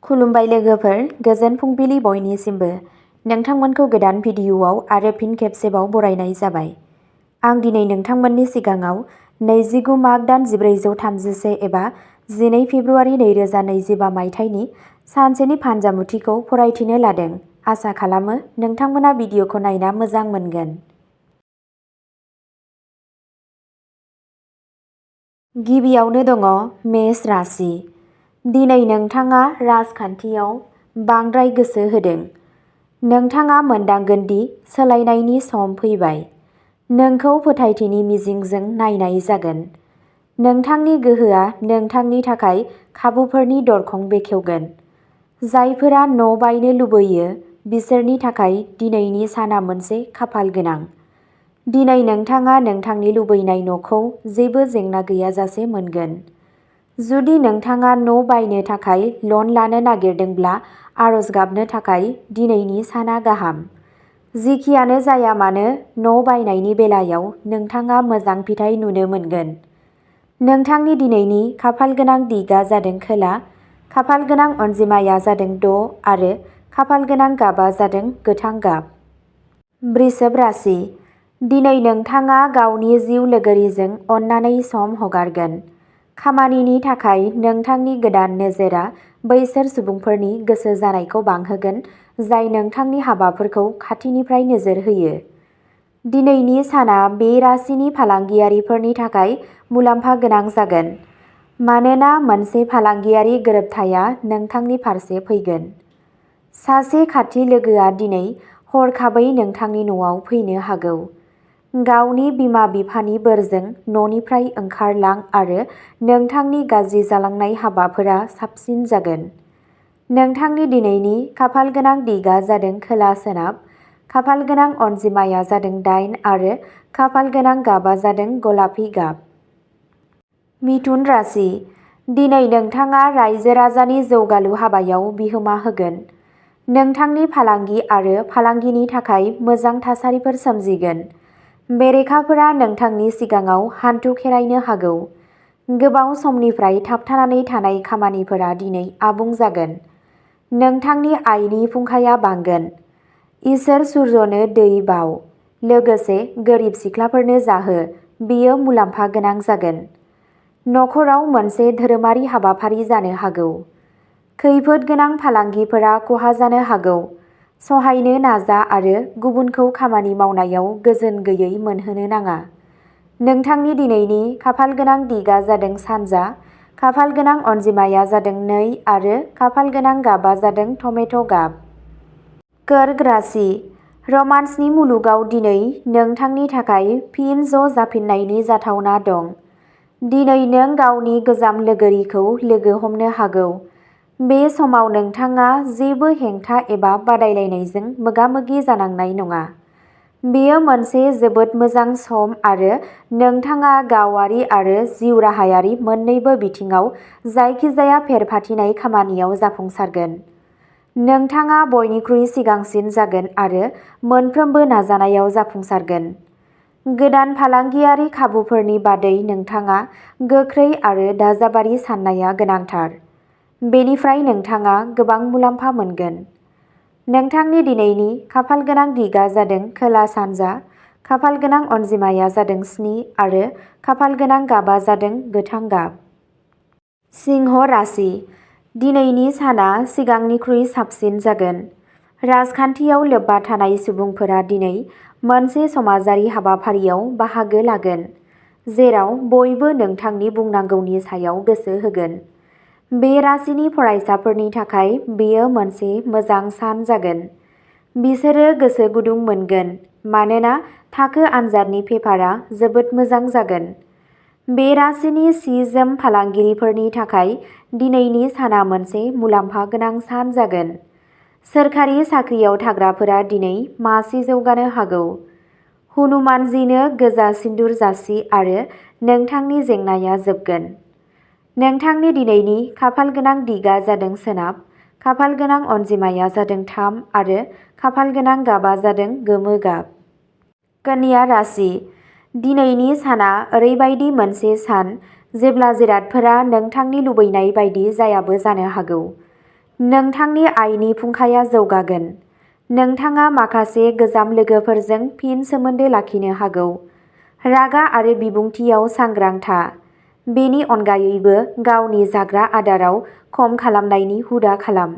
खुलुमबाय लोगोफोर, गोजोन फुंबिलि बयनिसिमबो। नोंथांमोनखौ गोदान भिडिअ'आव आरो फिन खेबसेबाव बरायनाय जाबाय। आं दिनै नोंथांमोननि सिगाङाव 29 माग दान 1431 एबा 12 फेब्रुआरि 2025 मायथाइनि सानसेनि फानजामुथिखौ फरायथिनो लादों। आसा खालामो नोंथांमोना भिडिअ'खौ नायना मोजां मोनगोन। गिबियावनो दङ मेष राशि। दिनै नोंथाङा राजखान्थियाव बांद्राय गोसो होदों। नोंथाङा मोनदांगोन दि सोलायनायनि सम फैबाय। नोंखौ फोथायथिनि मिजिंजों नायनाय जागोन। नोंथांनि गोहोआ नोंथांनि थाखाय खाबुफोरनि दरखं बेखेवगोन। जायफोरा न' बायनो लुबैयो बिसोरनि थाखाय दिनैनि साना मोनसे खाफाल गोनां। दिनै नोंथाङा नोंथांनि लुबैनाय न'खौ जेबो जेंना गैयाजासे मोनगोन। जुदि नोंथाङा न' बायनो थाखाय लन लानो नागिरदोंब्ला आरज गाबनो थाखाय दिनैनि साना गाहाम। जिखियानो जाया मानो न' बायनायनि बेलायाव नोंथाङा मोजां फिथाय नुनो मोनगोन। नोंथांनि दिनैनि खाफालगोनां दिगआ जादों खोला, खाफालगोनां अनजिमाया जादों 6 आरो खाफालगोनां गाबआ जादों गोथां गाब। वृषभ राशि। दिनै नोंथाङा गावनि जिउ लोगोरिजों अननानै सम हगारगोन। खामानिनि थाखाय नोंथांनि गोदान नोजोरआ बैसोर सुबुंफोरनि गोसो जानायखौ बांहोगोन जाय नोंथांनि हाबाफोरखौ खाथिनिफ्राय नोजोर होयो। दिनैनि साना बे राशिनि फालांगियारिफोरनि थाखाय मुलाम्फा गोनां जागोन। मानोना मोनसे फालांगियारि गोरोबथाया नोंथांनि फारसे फैगोन। सासे खाथि लोगोआ दिनै हरखाबै नोंथांनि न'आव फैनो हागौ। गावनि बिमा-बिफानि बोरजों न'निफ्राय ओंखारलां आरो नोंथांनि गाज्रि जालांनाय हाबाफोरा साबसिन जागोन। नोंथांनि दिनैनि खाफालगोनां दिगआ जादों खोला-सोनाब, खाफालगोनां अनजिमाया जादों 8 आरो खाफालगोनां गाबआ जादों गलापि गाब। मिथुन राशि। दिनै नोंथाङा रायजो-राजानि जौगालु हाबायाव बिहोमा होगोन। नोंथांनि फालांगि आरो फालांगिनि थाखाय मोजां थासारिफोर सोमजिगोन। बेरेखाफोरा नोंथांनि सिगाङाव हान्थु खेरायनो हागौ। गोबाव समनिफ्राय थाबथानानै थानाय खामानिफोरा दिनै आबुं जागोन। नोंथांनि आयनि फुंखाया बांगोन। इसोर सूर्यनो दै बाव, लोगोसे गोरिब सिख्लाफोरनो जाहो, बेयो मुलाम्फा गोनां जागोन। नखराव मोनसे धोरोमारि हाबाफारि जानो हागौ। खैफोद गोनां फालांगिफोरा खहा जानो हागौ। सहायनो नाजा आरो गुबुनखौ खामानि मावनायाव गोजोन गैयै मोनहोनो नाङा। नोंथांनि दिनैनि खाफालगोनां दिगआ जादों सानजा, खाफालगोनां अनजिमाया जादों 2 आरो खाफालगोनां गाबआ जादों टमेट' गाब। कर्क राशि। रमान्सनि मुलुगाव दिनै नोंथांनि थाखाय फिन ज' जाफिननायनि जाथावना दं। दिनै नों गावनि गोजाम लोगोरिखौ लोगो हमनो हागौ। बे समाव नोंथाङा जेबो हेंथा एबा बादायलायनायजों मोगा-मोगि जानांनाय नङा। बेयो मोनसे जोबोद मोजां सम आरो नोंथाङा गावारि आरो जिउराहायारि मोन्नैबो बिथिङाव जायखिजाया फेरफाथिनाय खामानियाव जाफुंसारगोन। नोंथाङा बयनिख्रुइ सिगांसिन जागोन आरो मोनफ्रोमबो नाजानायाव जाफुंसारगोन। गोदान फालांगियारि खाबुफोरनि बादै नोंथाङा गोख्रै आरो दाजाबारि साननाया गोनांथार। बेनिफ्राय नोंथाङा गोबां मुलाम्फा मोनगोन। नोंथांनि दिनैनि खाफालगोनां दिगआ जादों खोला-सानजा, खाफालगोनां अनजिमाया जादों 7 आरो खाफालगोनां गाबआ जादों गोथां गाब। सिंह राशि। दिनैनि साना सिगांनिख्रुइ साबसिन जागोन। राजखान्थियाव लोब्बा थानाय सुबुंफोरा दिनै मोनसे समाजारि हाबाफारियाव बाहागो लागोन, जेराव बयबो नोंथांनि बुंनांगौनि सायाव गोसो होगोन। बे राशिनि फरायसाफोरनि थाखाय बेयो मोनसे मोजां सान जागोन। बिसोरो गोसो गुदुं मोनगोन मानोना थाखो आनजादनि पेपारआ जोबोद मोजां जागोन। बे राशिनि सि-जोम फालांगिरिफोरनि थाखाय दिनैनि साना मोनसे मुलाम्फा गोनां सान जागोन। सोरखारि साख्रियाव थाग्राफोरा दिनै मासि जौगानो हागौ। हनुमानजिनो गोजा सिन्दुर जासि आरो नोंथांनि जेंनाया जोबगोन। नोंथांनि दिनैनि खाफालगोनां दिगआ जादों सोनाब, खाफालगोनां अनजिमाया जादों 3 आरो खाफालगोनां गाबआ जादों गोमो गाब। कन्या राशि। दिनैनि साना ओरैबायदि मोनसे सान जेब्ला जिरादफोरा नोंथांनि लुबैनाय बायदि जायाबो जानो हागौ। नोंथांनि आयनि फुंखाया जौगागोन। नोंथाङा माखासे गोजाम लोगोफोरजों फिन सोमोन्दो लाखिनो हागौ। रागा आरो बिबुंथियाव सांग्रां था। बेनि अनगायैबो गावनि जाग्रा आदाराव खम खालामनायनि हुदा खालाम।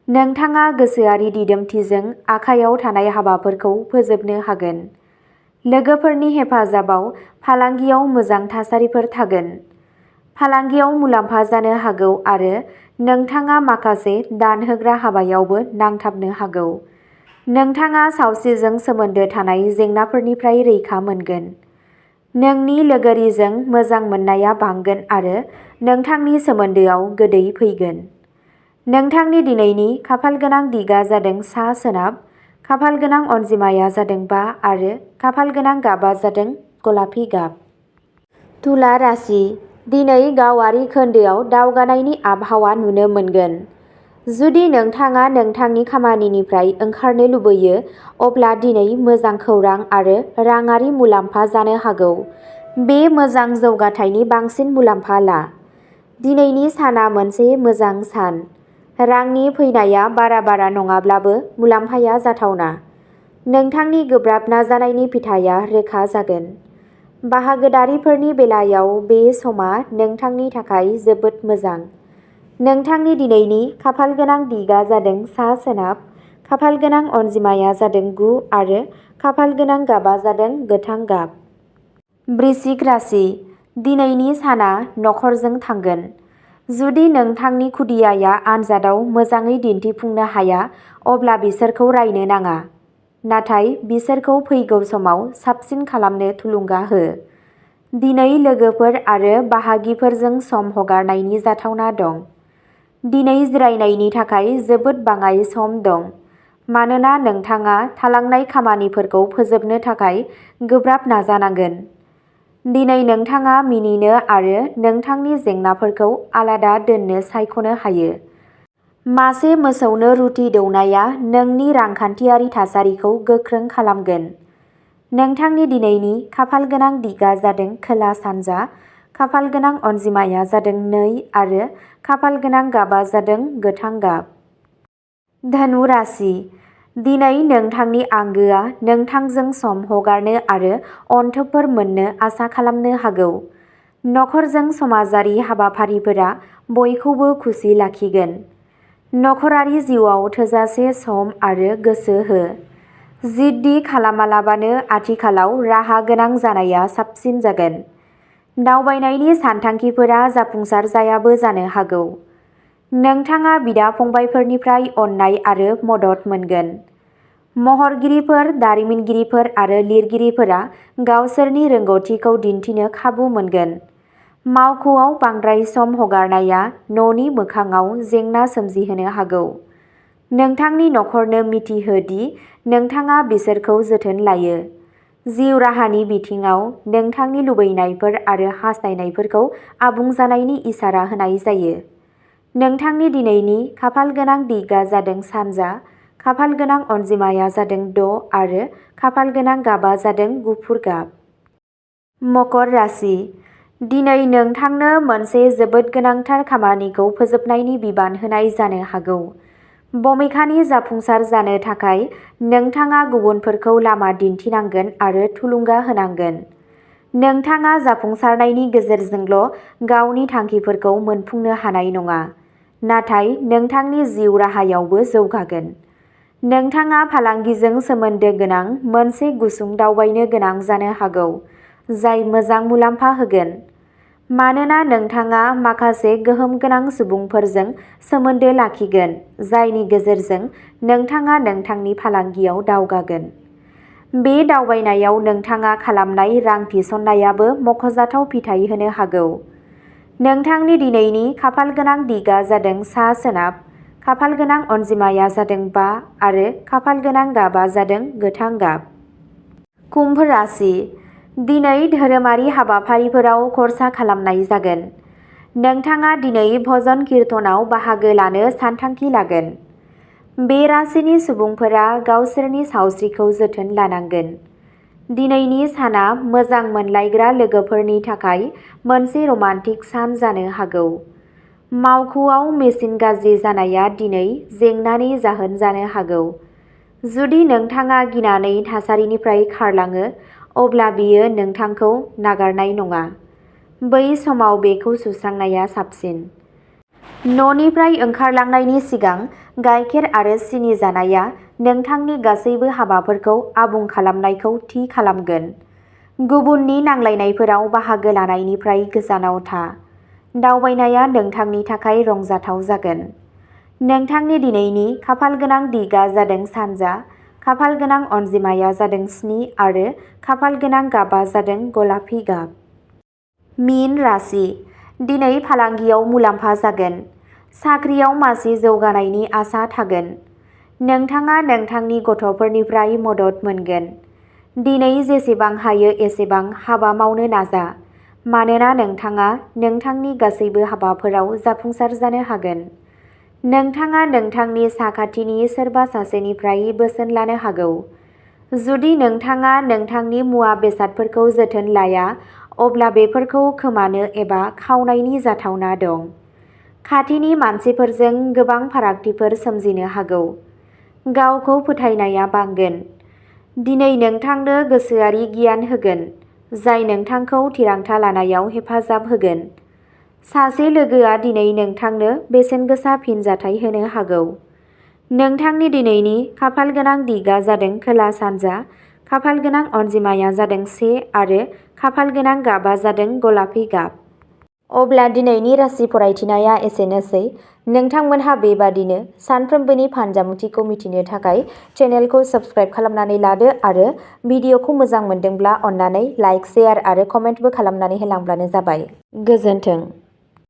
नोंथाङा गोसोआरि दिदोमथिजों आखायाव थानाय हाबाफोरखौ फोजोबनो हागोन। लोगोफोरनि हेफाजाबाव फालांगियाव मोजां थासारिफोर थागोन। फालांगियाव मुलाम्फा जानो हागौ आरो नोंथाङा माखासे दान होग्रा हाबायावबो नांथाबनो हागौ। नोंथाङा सावस्रिजों सोमोन्दो थानाय जेंनाफोरनिफ्राय रैखा मोनगोन। नोंनि लोगोरिजों मोजां मोननाया बांगोन आरो नोंथांनि सोमोन्दोआव गोदै फैगोन। नोंथांनि दिनैनि खाफालगोनां दिगा जादों सा-सोनाब, खाफालगोनां अनजिमाया जादों 5 आरो खाफालगोनां गाबा जादों गलापि गाब। तुला राशि। दिनै गावारि खोन्दोआव दावगानायनि आबहावा नुनो मोनगोन। जुदि नोंथाङा नोंथांनि खामानिनिफ्राय ओंखारनो लुबैयो, अब्ला दिनै मोजां खौरां आरो राङारि मुलाम्फा जानो हागौ। बे मोजां जौगाथायनि बांसिन मुलाम्फा ला। दिनैनि साना मोनसे मोजां सान। रांनि फैनाया बारा नङाब्लाबो मुलाम्फाया जाथावना। नोंथांनि गोब्राब नाजानायनि फिथाइया रोखा जागोन। बाहागोदारिफोरनि बेलायाव बे समा नोंथांनि थाखाय जोबोद मोजां। नोंथांनि दिनैनि खाफालगोनां दिगा जादों सा-सोनाब, खाफालगोनां अनजिमाया जादों 9 आरो खाफालगोनां गाबा जादों गोथां गाब। वृश्चिक राशि। दिनैनि साना नखरजों थांगोन। जुदि नोंथांनि खुदियाया आनजादाव मोजाङै दिन्थिफुंनो हाया, अब्ला बिसोरखौ रायनो नाङा। नाथाय बिसोरखौ फैगौ समाव साबसिन खालामनो थुलुंगा हो। दिनै लोगोफोर आरो बाहागिफोरजों सम हगारनायनि जाथावना दं। दिनै जिरायनायनि थाखाय जोबोद बाङाइ सम दं, मानोना नोंथाङा थालांनाय खामानिफोरखौ फोजोबनो थाखाय गोब्राब नाजानांगोन। दिनै नोंथाङा मिनिनो आरो नोंथांनि जेंनाफोरखौ आलादा दोननो सायख'नो हायो। मासे मोसौनो रुटि दौनाया नोंनि रांखान्थियारि थासारिखौ गोख्रों खालामगोन। नोंथांनि दिनैनि खाफालगोनां दिगा जादों खोला-सानजा, खाफालगोनां अनजिमाया जादों 2 आरो खाफालगोनां गाबा जादों गोथां गाब। धनु राशि। दिनै नोंथांनि आंगोआ नोंथांजों सम हगारनो आरो अनथोबफोर मोन्नो आसा खालामनो हागौ। नखरजों समाजारि हाबाफारिफोरा बयखौबो खुसि लाखिगोन। नखरारि जिउआव थोजासे सम आरो गोसो हो। जिद्दि खालामालाबानो आथिखालाव राहा गोनां जानाया साबसिन जागोन। दावबायनायनि सानथांखिफोरा जाफुंसार जायाबो जानो हागौ। नोंथाङा बिदा-फंबायफोरनिफ्राय अननाय आरो मदद मोनगोन। महरगिरिफोर, दारिमिनगिरिफोर आरो लिरगिरिफोरा गावसोरनि रोंग'थिखौ दिन्थिनो खाबु मोनगोन। मावख'आव बांद्राय सम हगारनाया न'नि मोखांआव जेंना सोमजिहोनो हागौ। नोंथांनि नखरनो मिथिहो दि नोंथाङा बिसोरखौ जोथोन लायो। जिउ राहानि बिथिङाव नोंथांनि लुबैनायफोर आरो हास्थायनायफोरखौ आबुं जानायनि इसारा होनाय जायो। नोंथांनि दिनैनि खाफालगोनां दिगा जादों सानजा, खाफालगोनां अनजिमाया जादों 6 आरो खाफालगोनां गाबा जादों गुफुर गाब। मकर राशि। दिनै नोंथांनो मोनसे जोबोद गोनांथार खामानिखौ फोजोबनायनि बिबान होनाय जानो हागौ। बबेखानि जाफुंसार जानो थाखाय नोंथाङा गुबुनफोरखौ लामा दिन्थिनांगोन आरो थुलुंगा होनांगोन। नोंथाङा जाफुंसारनायनि गेजेरजोंल' गावनि थांखिफोरखौ मोनफुंनो हानाय नङा, नाथाय नोंथांनि जिउ राहायावबो जौगागोन। नोंथाङा फालांगिजों सोमोन्दो गोनां मोनसे गुसुं दावबायनो गोनां जानो हागौ, जाय मोजां मुलाम्फा होगोन। मानोना नोंथाङा माखासे गोहोम गोनां सुबुंफोरजों सोमोन्दो लाखिगोन, जायनि गेजेरजों नोंथाङा नोंथांनि फालांगियाव दावगागोन। बे दावबायनायाव नोंथाङा खालामनाय रां थिसननायाबो मख'जाथाव फिथाय होनो हागौ। नोंथांनि दिनैनि खाफालगोनां दिगा जादों सा-सोनाब, खाफालगोनां अनजिमाया जादों 5 आरो खाफालगोनां गाबा जादों गोथां गाब। कुम्भ राशि। दिनै धोरोमारि हाबाफारिफोराव खर्सा खालामनाय जागोन। नोंथाङा दिनै भजन कीर्तनाव बाहागो लानो सानथांखि लागोन। बे राशिनि सुबुंफोरा गावसोरनि सावस्रिखौ जोथोन लानांगोन। दिनैनि साना मोजां मोनलायग्रा लोगोफोरनि थाखाय मोनसे रमान्टिक सान जानो हागौ। मावख'आव मेसिन गाज्रि जानाया दिनै जेंनानि जाहोन जानो हागौ। जुदि नोंथाङा गिनानै थासारिनिफ्राय खारलाङो, अब्ला बियो नोंथांखौ नागारनाय नङा। बै समाव बेखौ सुस्रांनाया साबसिन। न'निफ्राय ओंखारलांनायनि सिगां गाइखेर आरो सिनि जानाया नोंथांनि गासैबो हाबाफोरखौ आबुं खालामनायखौ थि खालामगोन। गुबुननि नांलायनायफोराव बाहागो लानायनिफ्राय गोजानाव था। दावबायनाया नोंथांनि थाखाय रंजाथाव जागोन। नोंथांनि दिनैनि खाफालगोनां दिगआ जादों सानजा, खाफालगोनां अनजिमाया जादों 7 आरो खाफालगोनां गाबआ जादों गलापि गाब। मीन राशि। दिनै फालांगियाव मुलाम्फा जागोन। साख्रियाव मासि जौगानायनि आसा थागोन। नोंथाङा नोंथांनि गथ'फोरनिफ्राय मदद मोनगोन। दिनै जेसेबां हायो एसेबां हाबा मावनो नाजा, मानोना नोंथाङा नोंथांनि गासैबो हाबाफोराव जाफुंसार जानो हागोन। नोंथाङा नोंथांनि साखाथिनि सोरबा सासेनिफ्राय बोसोन लानो हागौ। जुदि नोंथाङा नोंथांनि मुवा बेसादफोरखौ जोथोन लाया, अब्ला बेफोरखौ खोमानो एबा खावनायनि जाथावना दं। खाथिनि मानसिफोरजों गोबां फारागथिफोर सोमजिनो हागौ। गावखौ फोथायनाया बांगोन। दिनै नोंथांनो गोसोआरि गियान होगोन, जाय नोंथांखौ थिरांथा लानायाव हेफाजाब होगोन। सासे लोगोआ दिनै नोंथांनो बेसेनगोसा फिनजाथाय होनो हागौ। नोंथांनि दिनैनि खाफालगोनां दिगआ जादों खोला-सानजा, खाफालगोनां अनजिमाया जादों 1 आरो खाफालगोनां गाबआ जादों गलापि गाब। अब्ला दिनैनि राशि फरायथिनाया एसेनोसै। नोंथांमोनहा बेबादिनो सानफ्रोमबोनि फानजामुथिखौ मिथिनो थाखाय चेनेलखौ साबस्क्राइब खालामनानै लादो आरो भिडिअखौ मोजां मोनदोंब्ला अन्नानै लाइक, शेयार आरो कमेन्टबो खालामनानै होलांब्लानो जाबाय। गोजोन्थों।